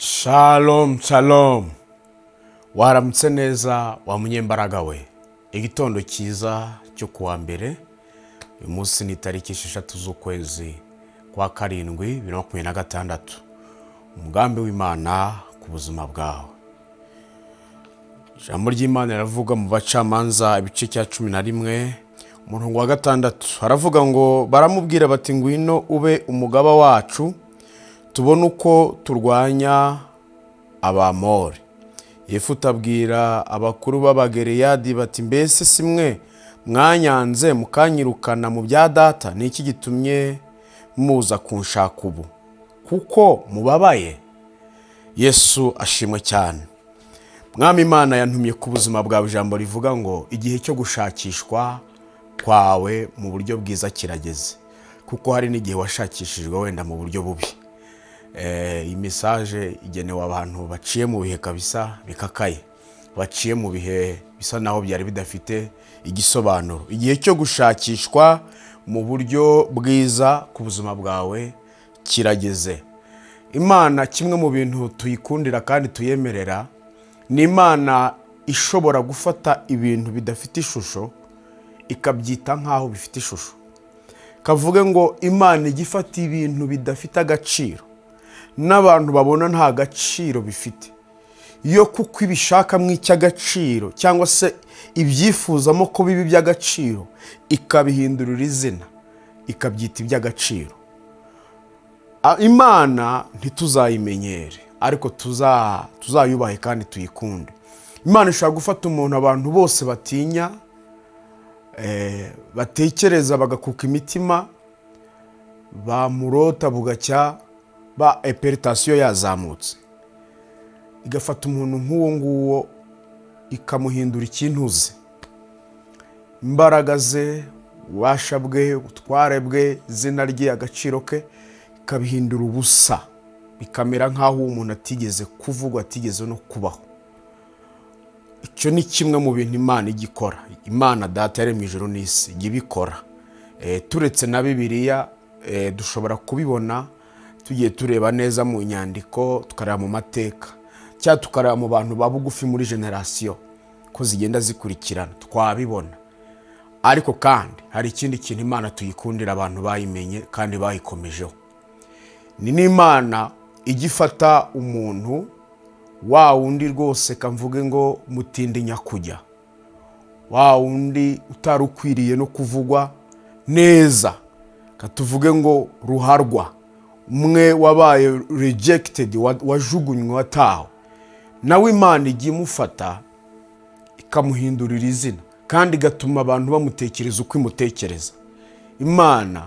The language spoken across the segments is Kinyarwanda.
Shalom shalom, waramutse neza wa munyembaraga we. Igitondo cyiza cyo kuwa mbere. Uyu munsi ni tariki 6 z'ukwezi kwa karindwi 2026. Umugambi w'Imana ku buzima bwawe. Ijambo ry'Imana riravuga mu Bacamanza ibice cya 11, umurongo wa 6, haravuga ngo: "Baramubwira bati: 'Ngwino ube umugaba wacu, tubone uko turwanya Abamori.' Yefuta abwira abakuru b'Abagereyadi bati: 'Mbese si mwe mwanyanze mukanyirukana mu bya data? Ni iki gitumye muza kunshaka ubu kuko mubabaye?'" Yesu ashimwe cyane. Mwami Imana yantumye ku buzima bwawe ijambo rivuga ngo igihe cyo gushakishwa kwawe mu buryo bwiza kirageze, kuko hari n'igihe washakishijwe wenda mu buryo bubi. Iyi message igenewe abantu baciye mu bihe kabisa bikakaye, baciye mu bihe bisa naho byari bidafite igisobanuro. Igihe cyo gushakishwa mu buryo bwiza ku buzima bwawe kirageze. Imana, kimwe mu bintu tuyikundira kandi tuyemerera, ni Imana ishobora gufata ibintu bidafite ishusho ikabyita nk'aho bifite ishusho. Kavuge ngo Imana ijya ifata ibintu bidafite agaciro n'abantu babona nta gaciro bifite, yo kuko ibishakamo icy'agaciro cyangwa se ibyifuzamo ko biba iby'agaciro, ikabihindurira izina, ikabyita iby'agaciro. Imana ntituzayimenyere, ariko tuzayubahe kandi tuyikunde. Imana ishobora gufata umuntu abantu bose batinya, batekereza bagakuka imitima, bamurota bugacya ba hypertension yazamutse, igafata umuntu nk'uwo nguwo ikamuhindura ikintuze. Imbaraga ze, ububasha bwe, ubutware bwe, izina rye, agaciro ke, ikabihindura ubusa, bikamera nk'aho uwo muntu atigeze kuvugwa, atigeze no kubaho. Icyo ni kimwe mu bintu Imana ijya ikora. Imana Data yaremye ijuru n'isi ijya ibikora. Turetse na Bibiliya, dushobora kubibona tugiye tureba neza mu nyandiko, tukareba mu mateka, cyangwa tukareba mu bantu ba bugufi muri génération ko zigenda zikurikirana, twabibona. Ariko kandi hari ikindi kintu Imana tuyikundira, abantu bayimenye kandi bayikomejeho. Ni n'Imana ijya ifata umuntu wa wundi rwose, kamvuge ngo mutindi nyakujya, wa wundi utari ukwiriye no kuvugwa neza, katuvuge ngo ruharwa, umwe wabaye rejected, wajugunywe, watawe, nawe Imana ijya imufata ikamuhindurira izina kandi igatuma abantu bamutekereza uko imutekereza. Imana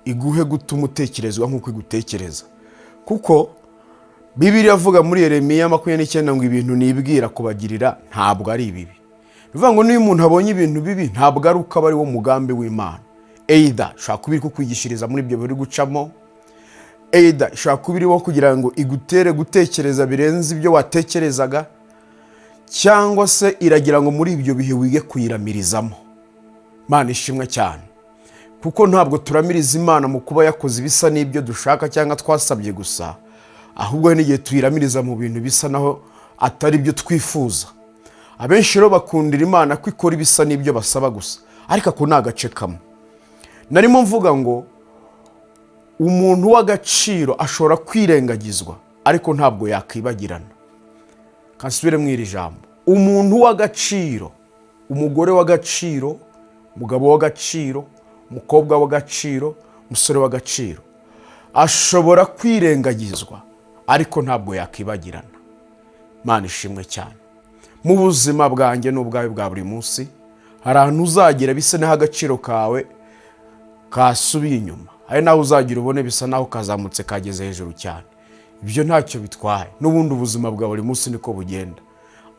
iguhe gutuma utekerezwa nk'uko igutekereza, kuko Bibiliya avuga muri Yeremiya 29 ngo: "Ibintu nibwira kubagirira ntabwo ari ibibi." Ni ukuvuga ngo niyo umuntu abonye ibintu bibi, ntabwo ari uko aba ari wo mugambi w'Imana. Either ishobora kuba iri kukwigishiriza muri ibyo biri gucamo, either ishobora kuba irimo kugira ngo igutere gutekereza birenze ibyo watekerezaga, cyangwa se iragira ngo muri ibyo bihe wige kuyiramirizamo. Imana ishimwe cyane, kuko ntabwo turamiriza Imana mu kuba yakoze ibisa n'ibyo dushaka cyangwa twasabye gusa, ahubwo hari n'igihe tuyiramiriza mu bintu bisa naho atari byo twifuza. Abenshi rero bakundira Imana ko ikora ibisa n'ibyo basaba gusa, ariko ako ni agace kamwe narimo mvuga ngo umuntu w'agaciro ashobora kwirengagizwa, ariko ntabwo yakwibagirana. Kansubire mu iri jambo: umuntu w'agaciro, umugore w'agaciro, umugabo w'agaciro, umukobwa w'agaciro, umusore w'agaciro, ashobora kwirengagizwa, ariko ntabwo yakwibagirana. Imana ishimwe cyane. Mu buzima bwanjye n'ubwawe bwa buri munsi, hari ahantu uzagira bisa n'aho agaciro kawe kasubiye inyuma, hari n'aho uzagira ubone bisa n'aho kazamutse, kageze hejuru cyane. Ibyo ntacyo bitwaye, n'ubundi ubuzima bwa buri munsi niko bugenda.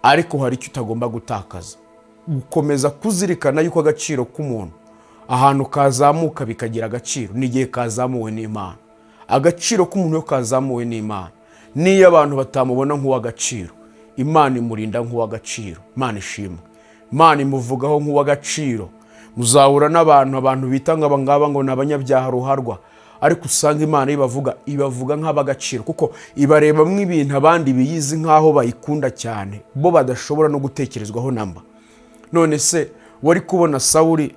Ariko hari icyo utagomba gutakaza: gukomeza kuzirikana yuko agaciro k'umuntu ahantu kazamuka bikagira agaciro n'igihe kazamuwe n'Imana. Agaciro k'umuntu iyo kazamuwe n'Imana, n'iyo abantu batamubona nk'uw'agaciro, Imana imurinda nk'uw'agaciro. Imana ishimwe. Imana imuvugaho nk'uw'agaciro. Muzahura n'abantu, abantu bita ngo aba ngaba ngo ni abanyabyaha ruharwa. Ariko usanga Imana ibavuga, ibavuga nk'ab'agaciro, kuko ibarebamo ibintu abandi biyizi nk'aho bayikunda cyane, bo badashobora no gutekerezwaho namba. None se wari kubona Sawuri?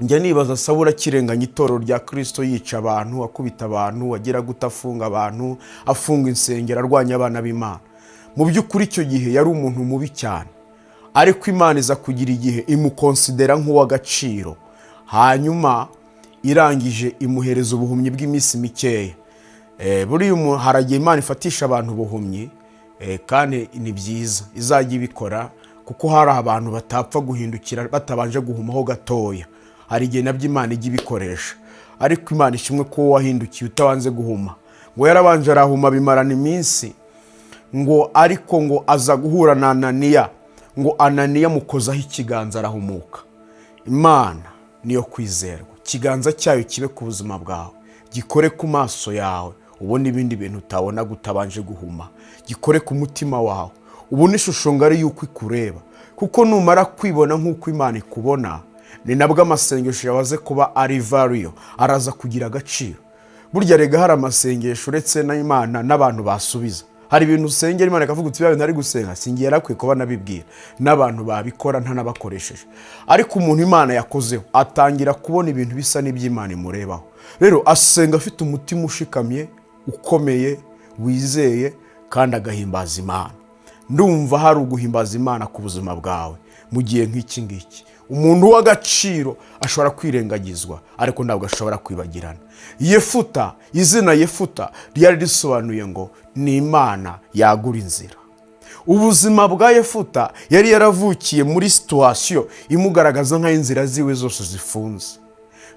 Njya nibaza Sawuri akirenganya itorero rya Kirisito, yica abantu, akubita abantu, agira gute, afunga abantu, afunga insengero, arwanya abana b'Imana. Mu by'ukuri icyo gihe yari umuntu mubi cyane, ariko Imana iza kugira igihe imukonsidera nk'uw'agaciro, hanyuma irangije imuhereza ubuhumyi bw'iminsi mikeya. Buriya haragiye Imana ifatisha abantu ubuhumyi, kandi ni byiza izajya ibikora, kuko hari abantu batapfa guhindukira batabanje guhumaho gatoya. Hari igihe nabyo Imana ijya ibikoresha, ariko Imana ishimwe ko wahindukiye utabanze guhuma. Ngo yarabanje arahuma, bimarana iminsi, ngo ariko ngo aza guhura na Ananiya, ngo Ananiya amukozaho ikiganza arahumuka. Imana niyo kwizerwa. Ikiganza cyayo kibe ku buzima bwawe, gikore ku maso yawe ubone ibindi bintu utabona utabanje guhuma, gikore ku mutima wawe ubone ishusho ngari y'uko ikureba, kuko numara kwibona nk'uko Imana ikubona, ni nabwo amasengesho yawe aze kuba ari value, araza kugira agaciro. Burya rega hari amasengesho uretse n'Imana n'abantu basubiza. Hari ibintu usengera Imana ikavuga uti: "Bintu ari gusenga singiye, yarakwiye kuba nabibwira n'abantu babikora ntanabakoresheje." Ariko umuntu Imana yakozeho atangira kubona ibintu bisa n'iby'Imana imurebaho. Rero asenga afite umutima ushikamye, ukomeye, wizeye, kandi agahimbaza Imana. Ndumva hari uguhimbaza Imana ku buzima bwawe mu gihe nk'iki ngiki. Umuntu w'agaciro ashobora kwirengagizwa, ariko ntabwo ashobora kwibagirana. Yefuta, izina Yefuta ryari risobanuye ngo ni Imana yagura inzira. Ubuzima bwa Yefuta, yari yaravukiye muri situation imugaragaza nk'aho inzira ziwe zose zifunze.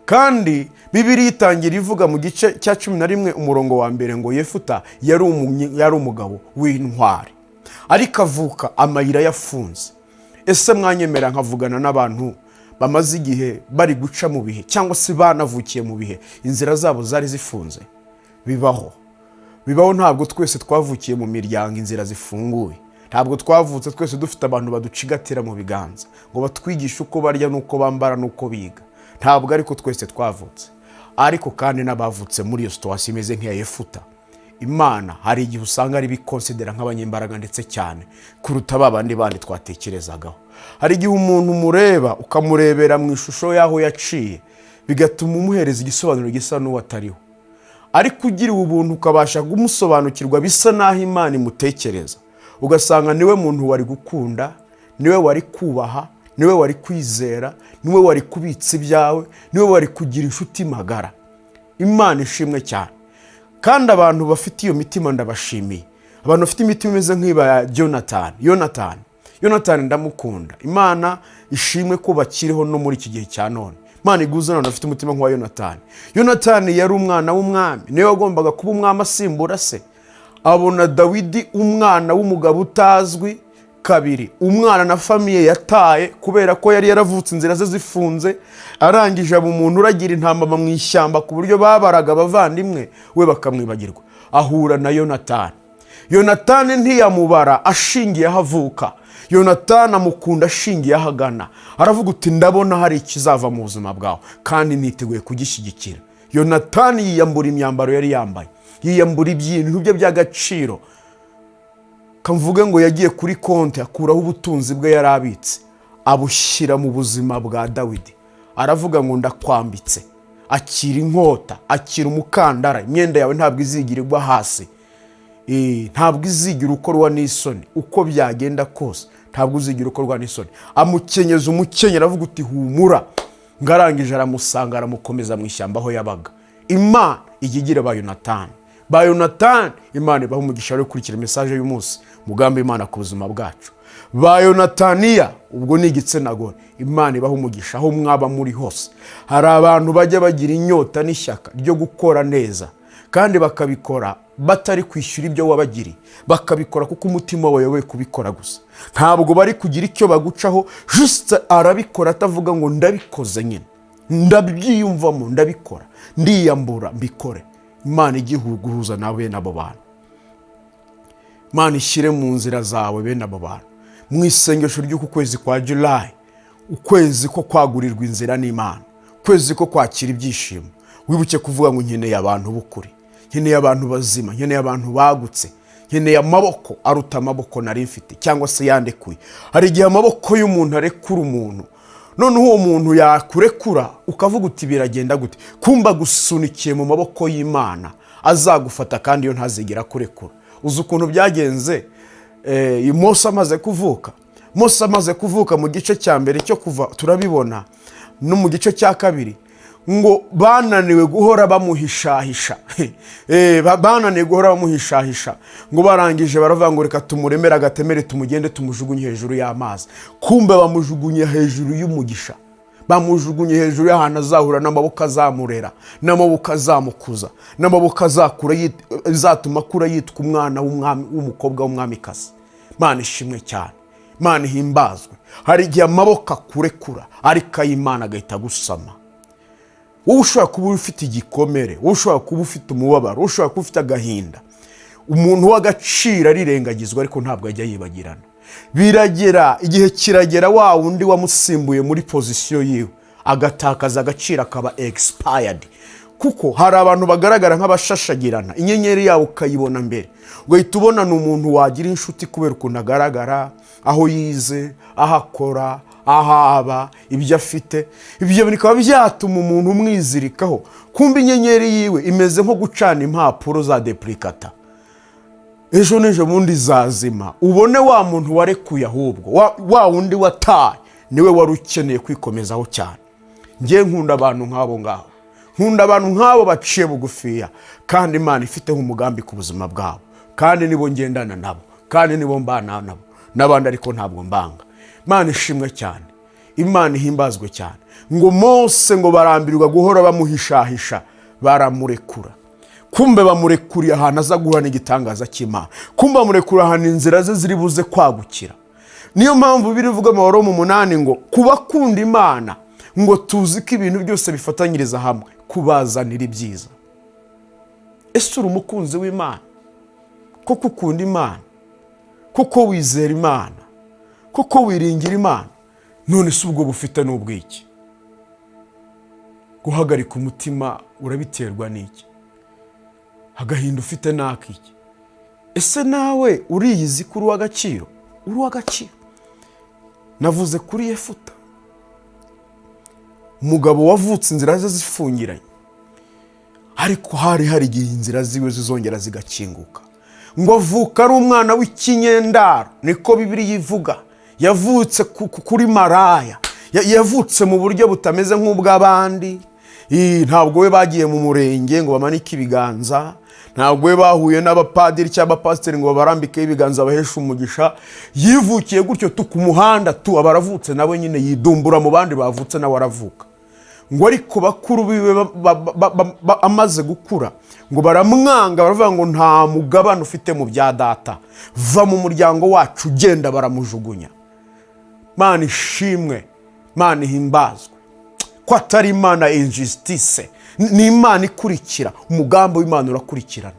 Kandi Bibiri itangira ivuga mu gice cya 11 umurongo wa 1 ngo Yefuta yari umugabo w'intwari, ariko avuka amayira yafunze. Ese mwanyemera nkavugana n'abantu bamaze igihe bari guca mu bihe, cyangwa se banavukiye mu bihe inzira zabo zari zifunze? Bibaho, bibaho. Ntabwo twese twavukiye mu miryango inzira zifunguye. Ntabwo twavutse twese dufite abantu baducigatira mu biganza ngo batwigishe uko barya n'uko bambara n'uko biga. Ntabwo ariko twese twavutse. Ariko kandi n'abavutse muri iyo situation imeze nk'iya Yefuta, Imana hari igihe usanga ari bikonsidera nk'abanyembaraga ndetse cyane kuruta ba bandi bandi twatekerezagaho. Hari igihe umuntu umureba, ukamurebera mu ishusho y'aho yaciye, bigatuma umuhereza igisobanuro gisa n'uwo atariho. Ariko ugiriwe ubuntu ukabasha kumusobanukirwa bisa n'aho Imana imutekereza, ugasanga niwe muntu wari gukunda, niwe wari kubaha, niwe wari kwizera, niwe wari kubitsa ibyawe, niwe wari kugira inshuti magara. Imana ishimwe cyane. Kandi abantu bafite iyo mitima ndabashimiye, abantu bafite imitima imeze nk'iba ya Jonathan. Yonatani, Yonatani ndamukunda. Imana ishimwe ko bakiriho no muri iki gihe cya none. Imana iguze abantu bafite umutima nk'uwa Yonatani. Yonatani yari umwana w'umwami, niwe wagombaga kuba umwami asimbura se. Abona Dawidi, umwana w'umugabo utazwi, kabiri umwana na famille yataye kubera ko yari yaravutse inzira ze zifunze, arangije aba umuntu uragira intama mu ishyamba, ku buryo babaraga abavandimwe we bakamwibagirwa. Ahura na Yonatani. Yonatani ntiyamubara ashingiye aho avuka. Yonatani amukunda ashingiye aho agana. Aravuga uti: "Ndabona hari ikizava mu buzima bwawe kandi niteguye kugishyigikira." Yonatani yiyambura imyambaro yari yambaye, yiyambura ibintu bye by'agaciro. Kamvuge ngo yagiye kuri konti akuraho ubutunzi bwe yari abitse, abushyira mu buzima bwa Dawidi. Aravuga ngo: "Ndakwambitse, akira inkota, akira umukandara, imyenda yawe ntabwo izigira igwa hasi, ntabwo izigira ukorwa n'isoni. Uko byagenda kose ntabwo uzigira ukorwa n'isoni." Amukenyeza umukenyero, avuga uti: "Humura." Ngarangije aramusanga, aramukomeza mu ishyamba aho yabaga. Imana ijya igira ba Yonatani, ba Yonatani. Imana ibaha umugisha wo gukurikira message y'umunsi, mugambi Imana ku buzima bwacu. Ba Yonataniya, ubwo ni igitsina gore, Imana ibaha umugisha aho mwaba muri hose. Hari abantu bajya bagira inyota n'ishyaka ryo gukora neza, kandi bakabikora batari kwishyura ibyo wabagiriye, bakabikora kuko umutima wayoboye kubikora gusa. Ntabwo bari kugira icyo bagucaho, juste arabikora atavuga ngo ndabikoze nyine, ndabyiyumvamo, ndabikora, ndiyambura mbikore. Imana ijye guhuza nawe bene abo bantu. Imana ishyire mu nzira zawe bene abo bantu. Mu isengesho ry'uku kwezi kwa July, ukwezi ko kwagurirwa inzira n'Imana, ukwezi ko kwakira ibyishimo, Wibuke kuvuga ngo nkeneye abantu b'ukuri, nkeneye abantu bazima, nkeneye abantu bagutse, nkeneye amaboko aruta amaboko nari mfite cyangwa se yandekuye. Hari igihe amaboko y'umuntu arekura umuntu, noneho uwo muntu yakurekura ukavuga uti biragenda gute? Kumba gusunikiye mu maboko y'Imana azagufata, kandi iyo ntazigera akurekura. Uzi ukuntu byagenze? Mose amaze kuvuka, Mose amaze kuvuka, mu gice cya mbere cyo Kuva turabibona, no mu gice cya kabiri, ngo bananiwe guhora bamuhishahisha. Bananiwe guhora bamuhishahisha, ngo barangije baravuga ngo reka tumuremere agatemere, tumugende tumujugunye hejuru y'amazi. Kumbe bamujugunye hejuru y'umugisha, bamujugunye hejuru y'ahantu azahura n'amaboko azamurera, n'amaboko azamukuza, n'amaboko azakura azatuma akura yitwa umwana w'umwami, w'umukobwa w'umwamikazi. Imana ishimwe cyane, Imana ihimbazwe. Hari igihe amaboko akurekura, ariko ay'Imana agahita agusama. Wowe ushobora kuba ufite igikomere, wowe ushobora kuba ufite umubabaro, wowe ushobora kuba ufite agahinda, umuntu w'agaciro arirengagizwa, ariko ntabwo ajya yibagirana. Biragera, igihe kiragera, wa wundi wamusimbuye muri position yiwe agatakaza agaciro, akaba expired. Kuko hari abantu bagaragara nk'abashashagirana, inyenyeri yabo ukayibona mbere, ugahita ubona ni umuntu wagira inshuti kubera ukuntu agaragara, aho yize, aho akora, aho aba, ibyo afite. Ibyo bikaba byatuma umuntu umwizirikaho. Kumva inyenyeri yiwe imeze nko gucana impapuro za duplicata, ejo n'ejo bundi zazima, ubone wa muntu warekuye, ahubwo wa wundi wataye niwe wari ukeneye kwikomezaho cyane. Ngiye nkunda abantu nk'abo ngabo, nkunda abantu nk'abo baciye bugufiya, kandi Imana ifiteho umugambi ku buzima bwabo, kandi nibo ngendana nabo, kandi nibo mbana nabo n'abandi, ariko ntabwo mbanga. Imana ishimwe cyane, Imana ihimbazwe cyane. Ngo Mose ngo barambirwa guhora bamuhishahisha, baramurekura. Kumbe bamurekuriye ahantu aza guhura n'igitangaza cy'Imana, kumbe bamurekura ahantu inzira ze ziri buze kwagukira. Niyo mpamvu birivuga mu Baroma 8 ngo ku bakunda Imana, ngo tuzi ko ibintu byose bifatanyiriza hamwe kubazanira ibyiza. Ese uri umukunzi w'Imana koko? Ukunda Imana koko? Wizera Imana koko? Wiringira Imana? None se ubwo bufite n'ubwiki? Guhagarika umutima urabiterwa n'iki? Agahinda ufite ni ak'iki? Ese nawe uriyizi ko uri uw'agaciro? Uri uw'agaciro. Navuze kuri Yefuta, umugabo wavutse inzira ze zifungiranye, ariko hari igihe inzira ziwe zizongera zigakinguka. Ngo avuka ari umwana w'ikinyendaro, niko Bibiliya ivuga. Yavutse kuri maraya. Yavutse mu buryo butameze nk'ubw'abandi. Ntabwo we bagiye mu murenge ngo bamanike ibiganza, ntabwo we bahuye n'abapadiri cyangwa abapasiteri ngo babarambikeho ibiganza baheshe umugisha. Yivukiye gutyo tu ku muhanda tu, aba aravutse, nawe nyine yidumbura mu bandi bavutse, nawe aravuka. Ngo ariko bakuru biwe amaze gukura ngo baramwanga, baravuga ngo nta mugabane ufite mu bya data, va mu muryango wacu ugenda. Baramujugunya. Mana ishimwe, Mana ihimbazwe ko atari Imana injustice, ni Imana ikurikira. Umugambi w'Imana urakurikirana,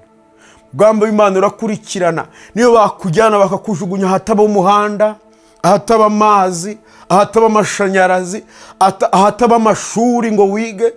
umugambi w'Imana urakurikirana. Niyo bakujyana bakakujugunya ahataba umuhanda, ahataba amazi, ahataba amashanyarazi, ahataba amashuri ngo wige,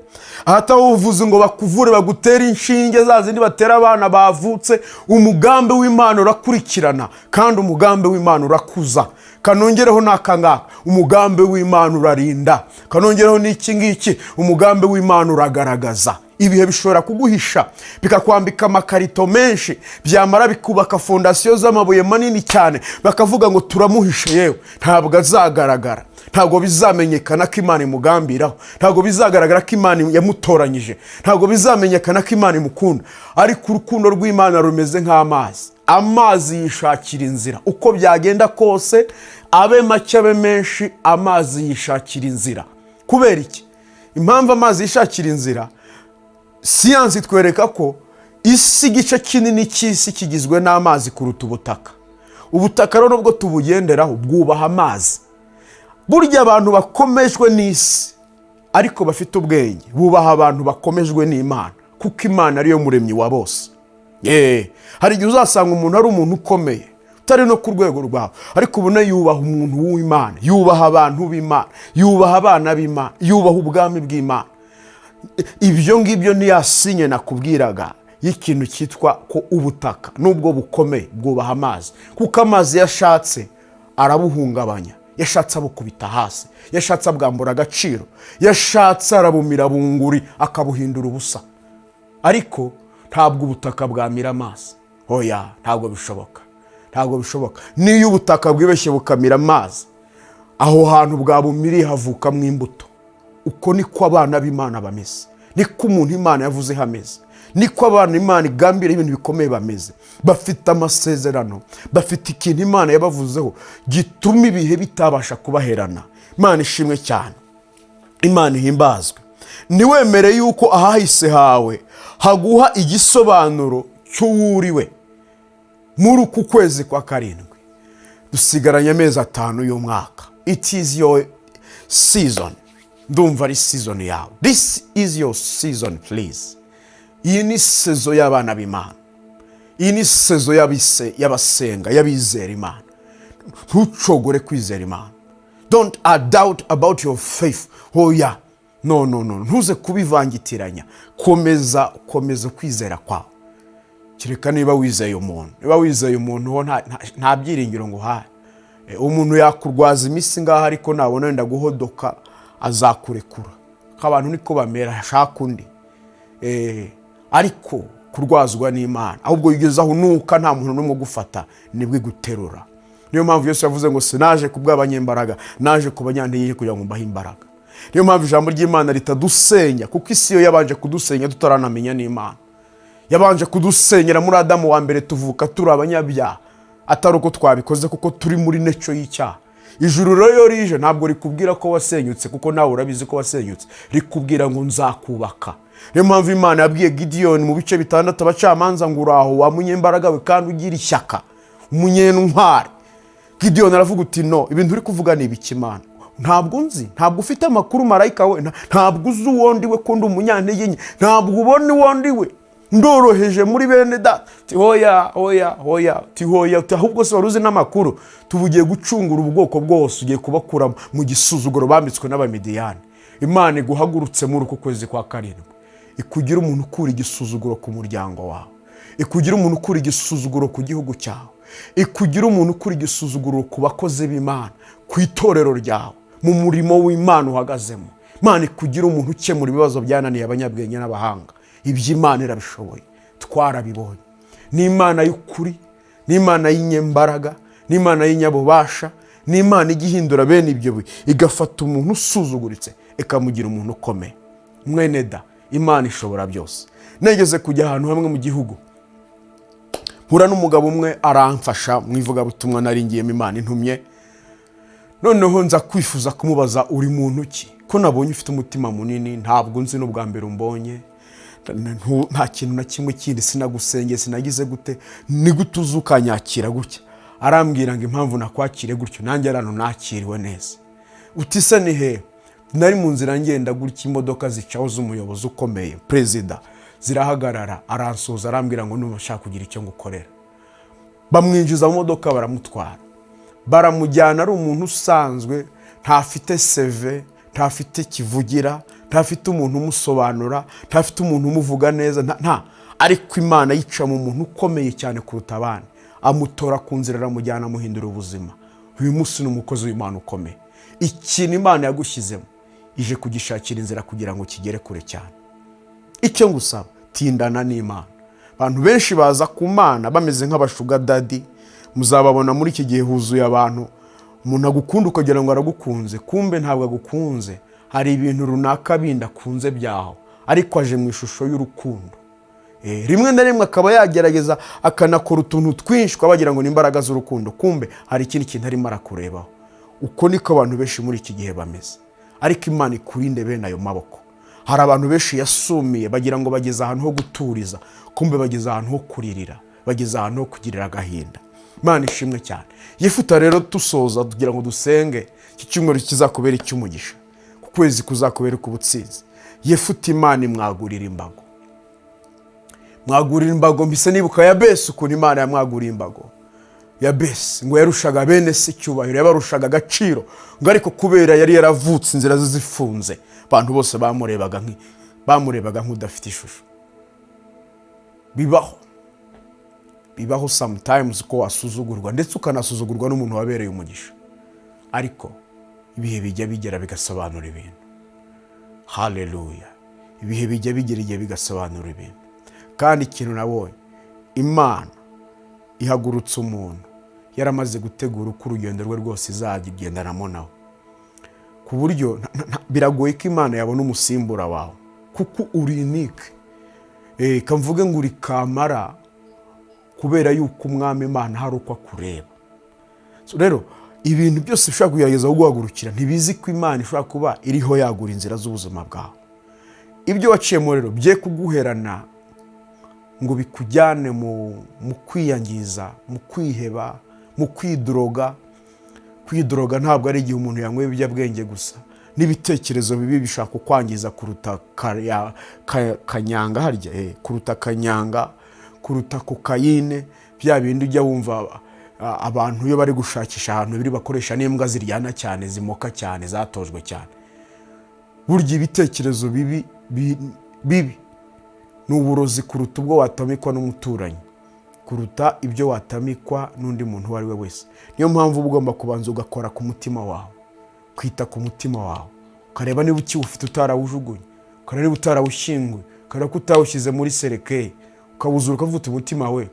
ahataba ubuvuzi ngo bakuvure, bagutere inshinge za zindi batera abana bavutse, umugambi w'Imana urakurikirana, kandi umugambi w'Imana urakuza. Kanongereho n'aka ngaka: umugambi w'Imana urarinda. Kanongereho n'iki ngiki: umugambi w'Imana uragaragaza. Ibihe bishobora kuguhisha, bikakwambika amakarito menshi, byamara bikubaka fondasiyo z'amabuye manini cyane, bakavuga ngo turamuhishe, yewe ntabwo azagaragara, ntabwo bizamenyekana ko Imana imugambiraho, ntabwo bizagaragara ko Imana yamutoranyije, ntabwo bizamenyekana ko Imana imukunda. Ariko urukundo rw'Imana rumeze nk'amazi. Amazi yishakira inzira uko byagenda kose, abe make abe menshi, amazi yishakira inzira. Kubera iki? Impamvu amazi yishakira inzira, siyansi itwereka ko isi, igice kinini cy'isi kigizwe n'amazi kuruta ubutaka. Ubutaka rero nubwo tubugenderaho, bwubaha amazi. Burya abantu bakomejwe n'isi ariko bafite ubwenge bubaha abantu bakomejwe n'Imana, kuko Imana ariyo muremyi wa bose. Hari igihe uzasanga umuntu ari umuntu ukomeye utari no ku rwego rwawe, ariko ubona yubaha umuntu w'Imana, yubaha abantu b'Imana, yubaha abana b'Imana, yubaha ubwami bw'Imana. Ibyo ngibyo ntiyasinye nakubwiraga y'ikintu cyitwa ko ubutaka nubwo bukomeye bwubaha amazi, kuko amazi yashatse arabuhungabanya, yashatse abukubita hasi, yashatse abwambura agaciro, yashatse arabumira bunguri akabuhindura ubusa. Ariko ntabwo ubutaka bwamira amazi, oya, ntabwo bishoboka, ntabwo bishoboka. Niyo ubutaka bwibeshye bukamira amazi, aho hantu bwabumiriye havukamo imbuto. Uko niko abana b'Imana bameze, niko umuntu Imana yavuzeho ameze, niko abana Imana igambira ibintu bikomeye bameze. Bafite amasezerano, bafite ikintu Imana yabavuzeho gituma ibihe bitabasha kubaherana. Imana ishimwe cyane, Imana ihimbazwe. Ntiwemere yuko ahahise hawe haguha igisobanuro cy'uwuriwe. Muri uku kwezi kwa karindwi dusigaranye amezi 5 y'umwaka. It is your season. Ndumva ari season yawe. This is your season, please. Iyi ni saison y'abana b'Imana, iyi ni saison y'abasenga, y'abizera Imana. Ntucogore kwizera Imana. Don't doubt about your faith. Oya, no, no, no, ntuze kubivangitiranya. Komeza, komeza kwizera kwawe. Kereka niba wizeye umuntu. Niba wizeye umuntu ho nta byiringiro ngo uhaye. Umuntu yakurwaza iminsi ngaho, ariko nabona wenda guhodoka azakurekura, ko abantu niko bamera, ashaka undi. Ariko kurwazwa n'Imana, ahubwo ugeze aho unuka nta muntu n'umwe ugufata, nibwo iguterura. Niyo mpamvu Yesu yavuze ngo: "Sinaje ku bw'abanyembaraga, naje ku banyantege kugira ngo mbahe imbaraga." Niyo mpamvu ijambo ry'Imana ritadusenya, kuko isi yo yabanje kudusenya tutaranamenya n'Imana. Yabanje kudusenyera muri Adamu wa mbere, tuvuka turi abanyabyaha, atari uko twabikoze, kuko turi muri nature y'icyaha. Ijuru rero iyo rije ntabwo rikubwira ko wasenyutse, kuko nawe urabizi ko wasenyutse. Rikubwira ngo: "Nzakubaka." Niyo mpamvu Imana yabwiye Gidiyoni mu bice 6 Abacamanza ngo: "Uraho wa munyembaraga we kandi ugira ishyaka, umunyentwari." Gidiyoni aravuga uti: "No, ibintu uri kuvuga ni ibiki, Imana? Ntabwo nzi, ntabwo ufite amakuru, marayika we. Ntabwo uzi uwo ndi we, ko ndi umunyantege nke. Ntabwo ubona uwo ndi we? Ndoroheje muri bene data." Ti: "Hoya, hoya, hoya." Ti: "Hoya." Ti: "Ahubwo se wari uzi n'amakuru? Tubugiye gucungura ubwoko bwose, ugiye kubakura mu gisuzuguro bambitswe n'Abamidiyani." Imana iguhagurutse muri uku kwezi kwa karindwi, ikugira umuntu ukura igisuzuguro ku muryango wawe, ikugira umuntu ukura igisuzuguro ku gihugu cyawe, ikugira umuntu ukura igisuzuguro ku bakozi b'Imana, ku itorero ryawe, mu murimo w'Imana uhagazemo. Imana ikugira umuntu ukemura ibibazo byananiye abanyabwenge n'abahanga. Iby'Imana irabishoboye, twarabibonye. Ni Imana y'ukuri, ni Imana y'inyembaraga, ni Imana y'inyabubasha, ni Imana ijya ihindura bene ibyo, igafata umuntu usuzuguritse ikamugira umuntu ukomeye. Mwene da, Imana ishobora byose. Nageze kujya ahantu hamwe mu gihugu, mpura n'umugabo umwe, aramfasha mu ivugabutumwa nari ngiyemo, Imana intumye. Noneho nza kwifuza kumubaza: "Uri muntu ki, ko nabonye ufite umutima munini? Ntabwo nzi, n'ubwa mbere umbonye, nta kintu na kimwe kindi, sinagusengeye, sinagize gute, ni gute uza ukanyakira gutya?" Arambwira ngo: "Impamvu nakwakire gutyo, nanjye arantu nakiriwe neza." Uti: "Se ni he?" Nari mu nzira ngenda gutya, imodoka zicaho z'umuyobozi ukomeye, perezida, zirahagarara, aransuhuza, arambwira ngo: 'Numva nshaka kugira icyo ngukorera.'" Bamwinjiza mu modoka, baramutwara, baramujyana. Ari umuntu usanzwe, ntafite CV, ntafite kivugira, ntafite umuntu umusobanura, ntafite umuntu umuvuga neza, nta. Ariko Imana yica mu muntu ukomeye cyane kuruta abandi, amutora ku nzira, aramujyana, amuhindura ubuzima. Uyu munsi ni umukozi w'Imana ukomeye. Ikintu Imana yagushyizemo ije kugishakira inzira kugira ngo kigere kure cyane. Icyo ngusaba, tindana n'Imana. Abantu benshi baza ku Mana bameze nk'aba sugar daddy. Muzababona muri iki gihe huzuye abantu. Umuntu agukunda ukagira ngo aragukunze, kumbe ntabwo agukunze. Hari ibintu runaka bindi akunze byaho, ariko aje mu ishusho y'urukundo. Rimwe na rimwe akaba yagerageza akanakora utuntu twinshi bagira ngo ni imbaraga z'urukundo, kumbe hari ikindi kintu arimo arakurebaho. Uko niko abantu benshi muri iki gihe bameze, ariko Imana ikurinde bene ayo maboko. Hari abantu benshi yasumiye bagira ngo bageze ahantu ho guturiza, kumbe bageze ahantu ho kuririra, bageze ahantu ho kugirira agahinda. Imana ishimwe cyane. Yifuta rero, dusoza kugira ngo dusenge, iki cyumweru kizakubera icy'umugisha, ku kwezi kuzakubera uk'ubutsinzi. Yefuta Imana imwagurira imbago, mwagurira imbago. Mbise nibuka Yabesi, ukuntu Imana yamwaguriye imbago. Yabesi ngo yarushaga bene se icyubahiro, yabarushaga agaciro, ngo ariko kubera yari yaravutse inzira ze zifunze, abantu bose bamurebaga. Bamurebaga nk'udafite ishusho. Bibaho, bibaho sometimes ko wasuzugurwa, ndetse ukanasuzugurwa n'umuntu wabereye umugisha, ariko ibihe bijya bigera bigasobanura ibintu. Haleluya! Ibihe bijya bigera igihe bigasobanura ibintu. Kandi ikintu nabonye, Imana ihagurutsa umuntu yaramaze gutegura uko urugendo rwe rwose izajya igendanamo nawe, ku buryo biragoye ko Imana yabona umusimbura wawe, kuko uri unique. Kamvuge ngo uri kamara, kubera yuko Umwami Imana hari uko akureba. So rero ibintu byose bishobora kugerageza kuguhagurukira, ntibizi ko Imana ishobora kuba iriho yagura inzira z'ubuzima bwawe. Ibyo waciyemo rero bye kuguherana ngo bikujyane mu kwiyangiza, mu kwiheba, mu kwidroga. Kwidroga ntabwo ari igihe umuntu yanyweye ibiyobyabwenge gusa. N'ibitekerezo bibi bishobora kukwangiza kuruta kanyanga harya, kuruta kanyanga, kuruta kokayine. Bya bindi ujya wumva abantu iyo bari gushakisha ahantu biri bakoresha n'imbwa ziryana cyane, zimoka cyane, zatojwe cyane. Burya ibitekerezo bibi bibi ni uburozi kuruta ubwo watamikwa n'umuturanyi, kuruta ibyo watamikwa n'undi muntu uwo ari we wese. Niyo mpamvu uba ugomba kubanza ugakora ku mutima wawe, kwita ku mutima wawe, ukareba niba ukiwufite utarawujugunye, ukareba niba utarawushyinguye, ukareba ko utawushyize muri cercueil, ukawuzura, ukavuga uti: "Umutima we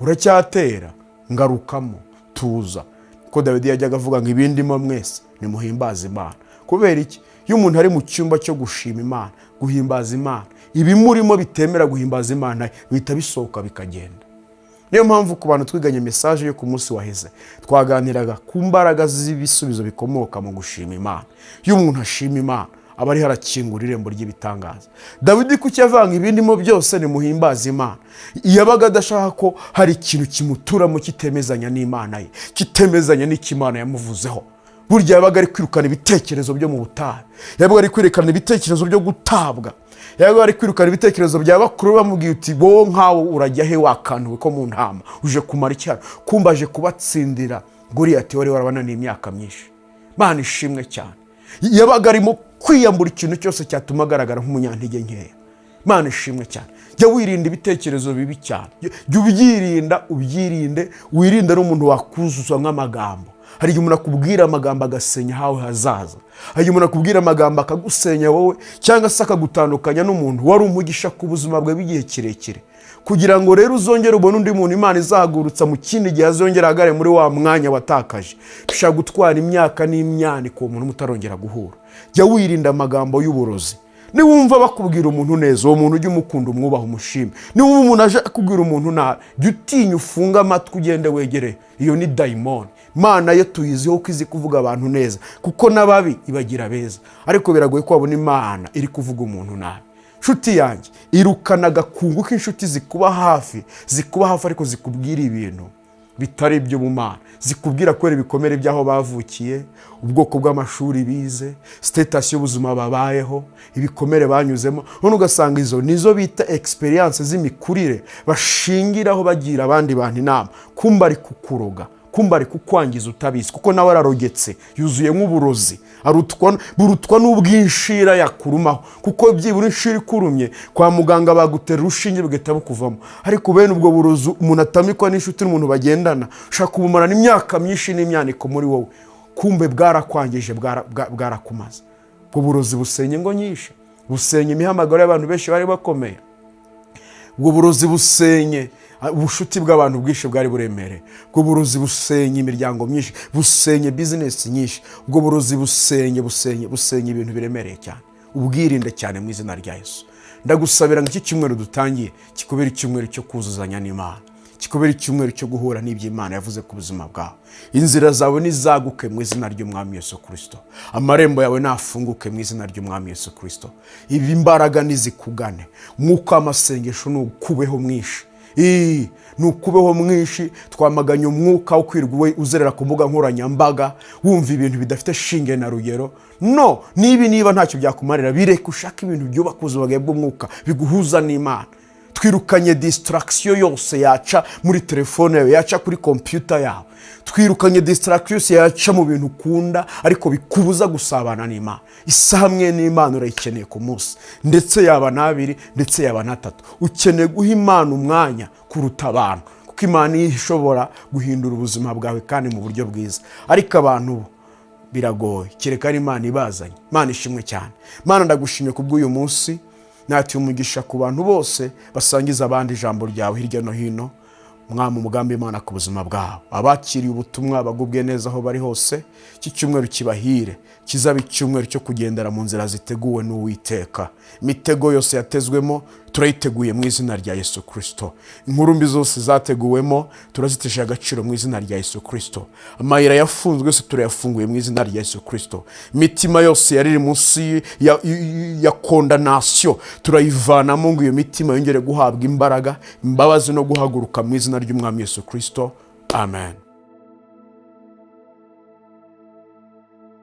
uracyatera, ngarukamo, tuza." Kuko Dawidi yajyaga avuga ngo: "Ibindimo mwese nimuhimbaze Imana." Kubera iki? Iyo umuntu ari mu cyumba cyo gushima Imana, guhimbaza Imana, ibimurimo bitemera guhimbaza Imana bihita bisohoka bikagenda. Niyo mpamvu ku bantu twiganye message yo ku munsi waheze, twaganiraga ku mbaraga z'ibisubizo bikomoka mu gushima Imana. Iyo umuntu ashima Imana, aba ariho arakingura irembo ry'ibitangaza. Dawidi kuki avanga ibindimo byose nimuhimbaze Imana? Yabaga adashaka ko hari ikintu kimuturamo kitemezanya n'Imana ye, kitemezanya n'icyo Imana yamuvuzeho. Burya yabaga ari kwirukana ibitekerezo byo mu butayu, yabaga ari kwirukana ibitekerezo byo gutabwa, yabaga ari kwirukana ibitekerezo bya bakuru bamubwiye uti: "Wowe nkawe urajya he wakantuwe ko mu ntama? Uje kumara icyaro?" Kumba aje kubatsindira Goriyati wari warabananiye imyaka myinshi. Mana ishimwe cyane. Yabaga arimo kwiyambura ikintu cyose cyatuma agaragara nk'umunyantege nkeya. Mana ishimwe cyane. Jya wirinda ibitekerezo bibi cyane, jya ubyirinda, ubyirinde, wirinde n'umuntu wakuzuza nk'amagambo. Hari igihe umuntu akubwira amagambo agasenya hawe hazaza. Hari igihe umuntu akubwira amagambo akagusenya wowe, cyangwa se akagutandukanya n'umuntu wari umugisha ku buzima bwawe bw'igihe kirekire. Kugira ngo rero uzongere ubone undi muntu Imana izahagurutsa mu kindi gihe, azongera ahagarare muri wa mwanya watakaje, bishobora gutwara imyaka n'imyaniko uwo muntu mutarongera guhura. Jya wirinda amagambo y'uburozi. Niwumva bakubwira umuntu neza, uwo muntu ujye umukunda, umwubaha, umushime. Niwumva umuntu aje akubwira umuntu nabi, jya utinya ufunge amatwi, ugende wegereye. Iyo ni dayimoni. Imana yo tuyiziho ko izi kuvuga abantu neza, kuko n'ababi ibagira beza, ariko biragoye ko wabona Imana iri kuvuga umuntu nabi. Nshuti yanjye, irukana agakungu k'inshuti zikuba hafi, zikuba hafi ariko zikubwira ibintu bitari ibyo mu Mana, zikubwira kubera ibikomere by'aho bavukiye, ubwoko bw'amashuri bize, status y'ubuzima babayeho, ibikomere banyuzemo. None ugasanga izo nizo bita expérience z'imikurire bashingiraho bagira abandi bantu inama. Kumba ari kukuroga, kumba ari kukwangiza utabizi, kuko nawe ararogetse, yuzuye nk'uburozi, burutwa n'ubw'inshira yakurumaho, kuko byibura inshira ikurumye kwa muganga bagutera urushinge bugahita bukuvamo. Ariko bene ubwo burozi umuntu atamikwa n'inshuti n'umuntu bagendana, ushobora kubumarana imyaka myinshi n'imyaniko muri wowe, kumbe bwarakwangije, bwarakumaze. Ubwo burozi busenya ingo nyinshi, busenya imihamagaro y'abantu benshi bari bakomeye. Ubwo burozi busenye ubushuti bw'abantu bwinshi bwari buremereye. Ubwo burozi busenye imiryango myinshi, busenye business nyinshi. Ubwo burozi busenye, busenye, busenye ibintu biremereye cyane. Ubwirinde cyane mu izina rya Yesu. Ndagusabira ngo iki cyumweru dutangiye kikubere icyumweru cyo kuzuzanya n'Imana, kikubere icyumweru cyo guhura n'ibyo Imana yavuze ku buzima bwawe. Inzira zawe nizaguke mu izina ry'Umwami Yesu Kirisito. Amarembo yawe nafunguke mu izina ry'Umwami Yesu Kirisito. Ibi imbaraga nizikugane. Umwuka w'amasengesho nukubeho mwinshi, ni ukubeho mwinshi. Twamaganye umwuka wo kwirirwa uzerera ku mbuga nkoranyambaga, wumva ibintu bidafite shinge na rugero. No niba ntacyo byakumarira, bireke, ushake ibintu byubaka ubuzima bwawe bw'umwuka, biguhuza n'Imana. Twirukanye distraction yose yaca muri telefone yawe, yaca kuri kompiyuta yawe. Twirukanye distraction yose yaca mu bintu ukunda ariko bikubuza gusabana n'Imana. Isaha imwe n'Imana urayikeneye ku munsi, ndetse yaba n'abiri, ndetse yaba n'atatu. Ukeneye guha Imana umwanya kuruta abantu, kuko Imana niyo ishobora guhindura ubuzima bwawe kandi mu buryo bwiza. Ariko abantu bo biragoye, kereka ari Imana ibazanye. Imana ishimwe cyane. Imana, ndagushimye kubw'uyu munsi. Natuye umugisha ku bantu bose basangiza abandi ijambo ryawe hirya no hino. Mwami, umugambi Imana ku buzima bwabo, abakiriye ubutumwa bagubwe neza aho bari hose. Iki cyumweru kibahire, kizaba icyumweru cyo kugendera mu nzira ziteguwe n'Uwiteka. Imitego yose yatezwemo turayiteguye mu izina rya Yesu Kirisito. Inkuru mbi zose zateguwemo turazitesha agaciro mu izina rya Yesu Kirisito. Amayira yafunzwe yose turayafunguye mu izina rya Yesu Kirisito. Imitima yose yari iri munsi ya condamnation turayivanamo, ngo iyo mitima yongere guhabwa imbaraga, imbabazi no guhaguruka mu izina ry'Umwami Yesu Kirisito. Amen.